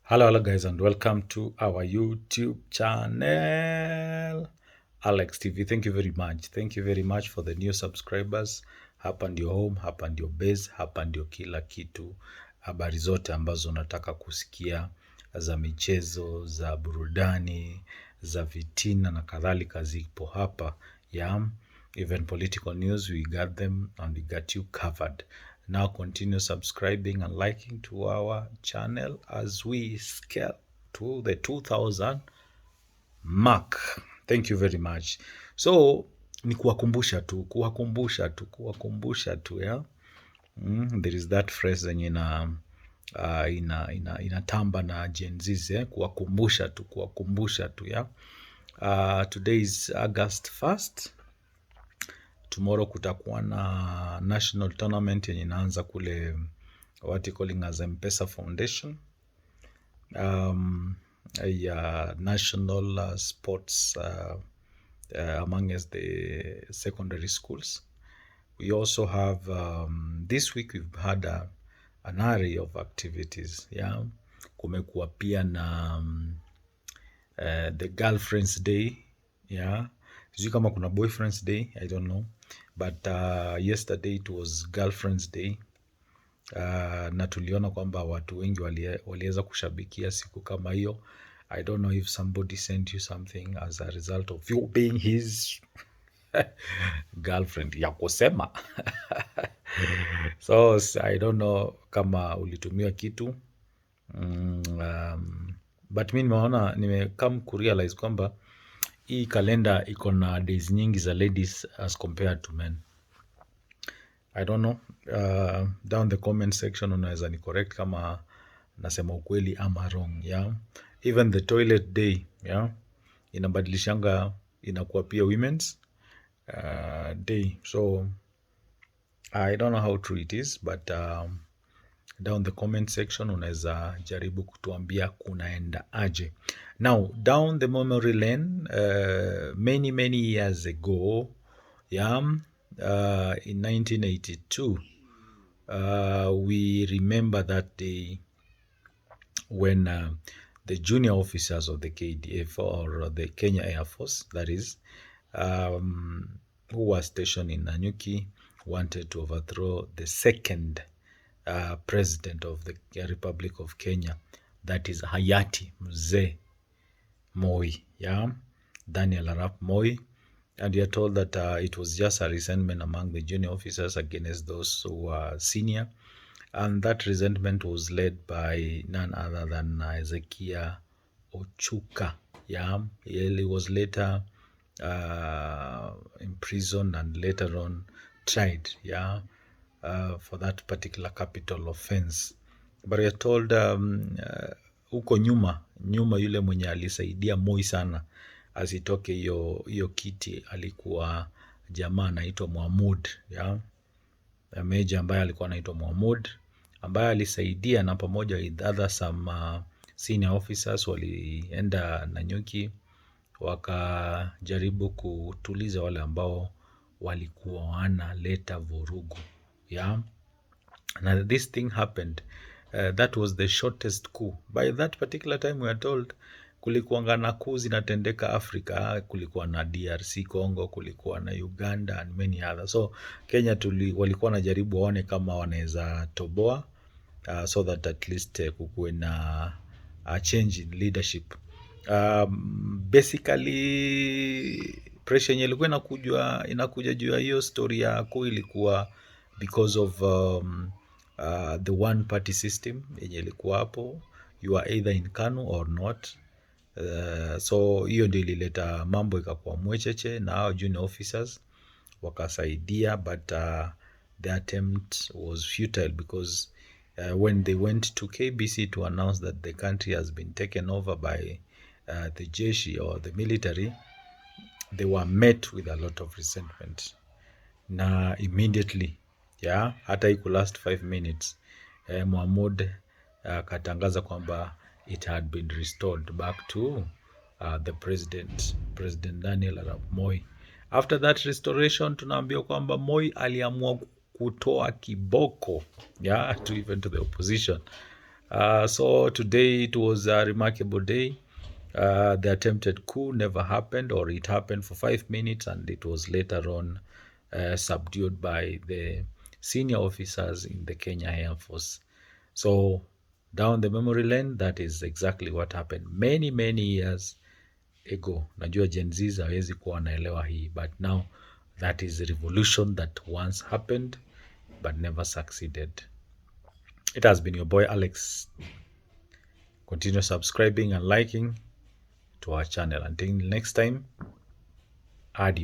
Hello guys, and welcome to our YouTube channel, Alex TV. Thank you very much. Thank you very much for the new subscribers. Hapa ndio home, hapa ndio base, hapa ndio kila kitu. Habari zote ambazo unataka kusikia za michezo, za burudani, za vitina na kadhalika zipo hapa. Even political news, we got them and we got you covered. Now continue subscribing and liking to our channel as we scale to the 2000 mark. Thank you very much. So ni kuwakumbusha tu yeah. There is that phrase yenye inatamba na Gen Z, kuwakumbusha tu yeah. Today is August 1st. Tomorrow kutakuwa na national tournament yenye inaanza kule what you calling as M-Pesa Foundation, national sports among the secondary schools. We also have this week we've had an array of activities. Yeah, kumekuwa pia na the girlfriend's day. Yeah, sijui kama kuna boyfriend's day, I don't know, but yesterday it was girlfriend's day. Na tuliona kwamba watu wengi waliweza kushabikia siku kama hiyo. I don't know if somebody sent you something as a result of you being his girlfriend ya kusema. So I don't know kama ulitumiwa kitu. But mi nimekam kurealize kwamba hii kalenda iko na days nyingi za ladies as compared to men. I don't know. Down the comment section unaweza ni correct kama nasema ukweli ama wrong. Yeah? Even the toilet day, yeah? Inabadilishanga inakuwa pia women's day. So I don't know how true it is, but down the comment section unaweza jaribu kutuambia kunaenda aje. Now, down the memory lane, many years ago, yeah, in 1982, we remember that day when the junior officers of the KDF, or the Kenya Air Force, that is, who was stationed in Nanyuki, wanted to overthrow the second president of the Republic of Kenya, that is Hayati Mzee Moi, yeah, Daniel Arap Moi. And we are told that it was just a resentment among the junior officers against those who were senior. And that resentment was led by none other than Ezekiah Ochuka. Yeah, he was later imprisoned and later on tried, yeah, for that particular capital offense. But we are told huko nyuma yule mwenye alisaidia Moi sana asitoke hiyo kiti alikuwa jamaa anaitwa Mohamud, yeah? Meja ambaye alikuwa anaitwa Mohamud, ambaye alisaidia na pamoja with other some senior officers walienda Nanyuki wakajaribu kutuliza wale ambao walikuwa wanaleta vurugu, yeah? Now this thing happened. That was the shortest coup. By that particular time we are told kulikuwa na coup zinatendeka Afrika, kulikuwa na DRC Congo, kulikuwa na Uganda and many others. So Kenya walikuwa najaribu waone kama wanaweza toboa, so that at least kukuwe na a change in leadership. Basically pressure yenye ilikuwa inakuja juu ya hiyo story ya coup ilikuwa because of the one party system yenye ilikuwa hapo. You are either in KANU or not. So hiyo ndio ilileta mambo ikakuwa mwecheche na hao junior officers wakasaidia, but the attempt was futile because when they went to KBC to announce that the country has been taken over by the jeshi or the military, they were met with a lot of resentment na immediately, yeah, hata iku last 5 minutes Mohamud katangaza kwamba it had been restored back to the President Daniel Arap Moi. After that restoration, tunaambiwa kwamba Moi aliamua kutoa kiboko, yeah, even to the opposition. So today it was a remarkable day. The attempted coup never happened, or it happened for 5 minutes and it was later on subdued by the senior officers in the Kenya Air Force. So down the memory lane, that is exactly what happened many years ago. Najua Gen Zs hawezi kuwa wanaelewa hii, but now that is a revolution that once happened but never succeeded. It has been your boy Alex. Continue subscribing and liking to our channel. Until next time, adios.